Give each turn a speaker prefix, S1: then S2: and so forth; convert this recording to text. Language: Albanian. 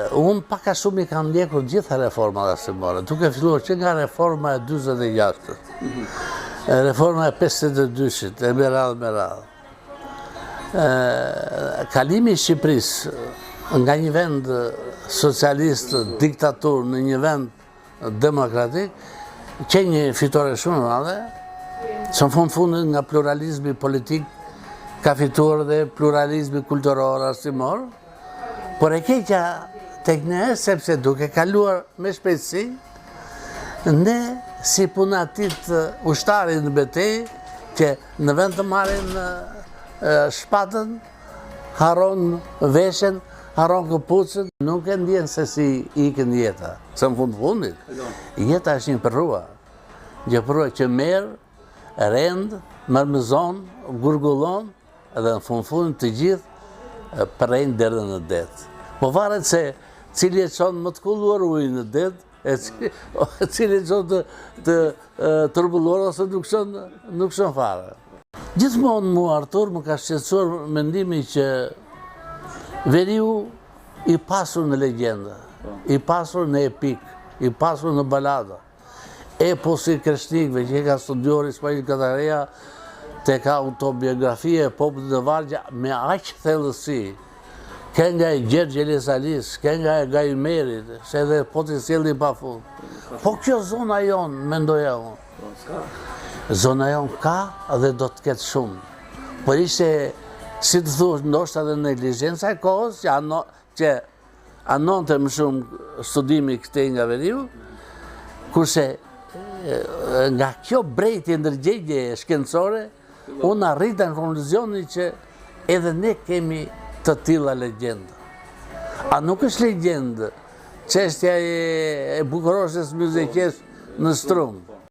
S1: Unë pak a shumë i kam ndjekur gjitha reformat arsimore, duke filluar që nga reforma e 46-ës, mhm. reforma e 52-shit, e me radhë me radhë. Kalimi i Shqipërisë nga një vend socialist, diktaturë, në një vend demokratik, qe një fitore shumë e madhe, se në fund fundit nga pluralizmi politik ka fituar dhe pluralizmi kulturor, arsimor, por e keqja tek ne sepse duke kaluar me shpejtësi, ne si puna e atij ushtarit në betejë, që në vend të marrin shpatën, Harron veshjen, harron këpucën, nuk e ndjen se si ikën jeta. Se në fund fundit, jeta është një përrua. Një përrua që merr, rend, mërmëzon, gurgullon, dhe në fund fundit të gjithë përrenjtë derdhen në det. Po varet se cili e çon më të kulluar ujin në det, e cili e çon të, të turbulluar ose nuk çon, nuk çon fare. Gjithmonë mua Artur më ka shqetësuar mendimi që veriu i pasur në legjenda, i pasur në epikë, i pasur në balada. Eposi i kreshnikëve që e ka studiuar Ismail Kadareja tek autobiografia e popullit në vargje me aq thellësi, kënga e Gjergj Elez Alisë, kënga e Gaj Ymerit, se edhe po t'i sjellim pa fund. Po kjo zona jonë, mendoja unë, Zona jonë ka dhe do të ketë shumë. Por ishte, si të thuash, ndoshta edhe neglizhenca e kohës që, ano, që anonte më shumë studimi këtej nga veriu, kurse nga kjo brejtje ndërgjegje shkencore, unë arrita në konkluzionin që edhe ne kemi të tilla legjenda. A nuk është legjendë çështja e bukuroshes Myzeqesë në Strumë?